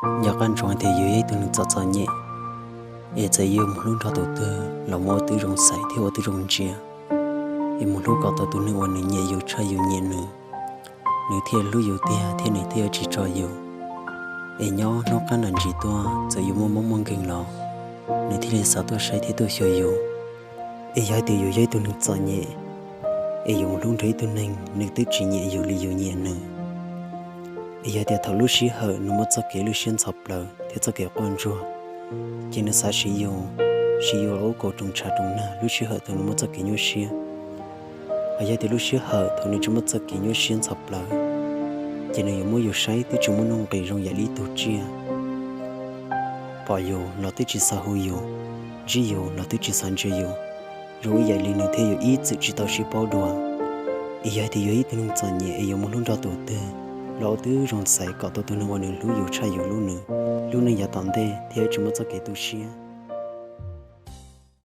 Nco qab ntsoov tias yus yog ib tug neeg txom txom nyem, es txawm yuav mus hlub nrog tus twg los mus ua tib zoo xaiv thiab ua tib zoo ntsia, es mus hlub kom tau tus neeg uas nws nyiam yus tshaj yus nyiam nws, nws thiaj hlub yus tiag thiab nws thiaj tsis tso yus. Es nyob hnub qab nram ntsis tuaj txawm yuav muaj mob muaj nkeeg los nws thiaj li xav tuaj saib thiab tuaj xyuas yus. Es yog hais tias yus yog ib tug neeg txom nyem, es yus mus hlub nrog ib tug neeg nws twb tsis nyiam yus li yus nyiam nws, es yog tias thaum lub sij hawm nws muaj txoj kev lwj siab ntxhov plaws thiab txoj kev quaj ntsuag, ces nws xav siv yus, siv yus ua kaus roos tshav roos nag lub sij hawm thaum nws muaj txoj kev nyuaj siab. Hos yog tias lub sij hawm thaum nws tsis muaj txoj kev nyuaj siab ntxhov plaws, ces nws yuav muab yus saib twb tsis muaj nuj nqis zoo yam li ib tug tsiaj. Pom yus los twb tsis xav hu yus, ntsib yus los twb tsis xav ntsia yus, zoo ib yam li nws thiab yus ib txwm tsis tau sib paub dua. Es yog hais tias yus yog ib tug neeg txom nyem es yuav mus hlub nrog tus twg los ua tib zoo xaiv kom tau tus neeg uas nws hlub yus tshaj yus hlub nws, hlub nws yav tom ntej thiab tsis muaj txoj kev tu siab.